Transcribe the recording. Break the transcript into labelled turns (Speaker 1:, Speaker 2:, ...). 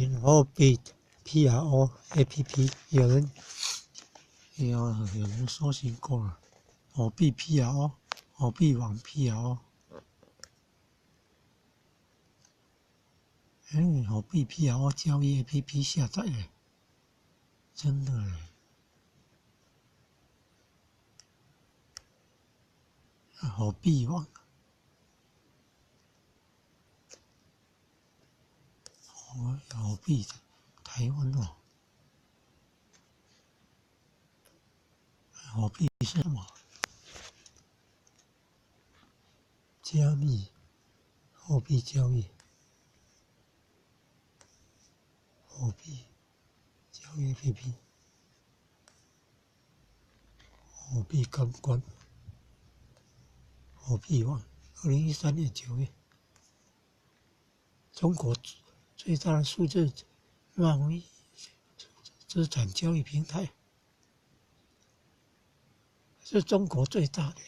Speaker 1: Infobit PRO APP 有人搜尋過了，火幣 PRO，火幣網 PRO，欸，火幣 PRO 交易 APP 下載了，真的欸，火幣網，火幣台灣哦，火幣是什麼？加密貨幣交易，貨幣交易 APP，火幣感官，火幣網，2013年9月，中國最大的數字貿易資產交易平台，是中國最大的。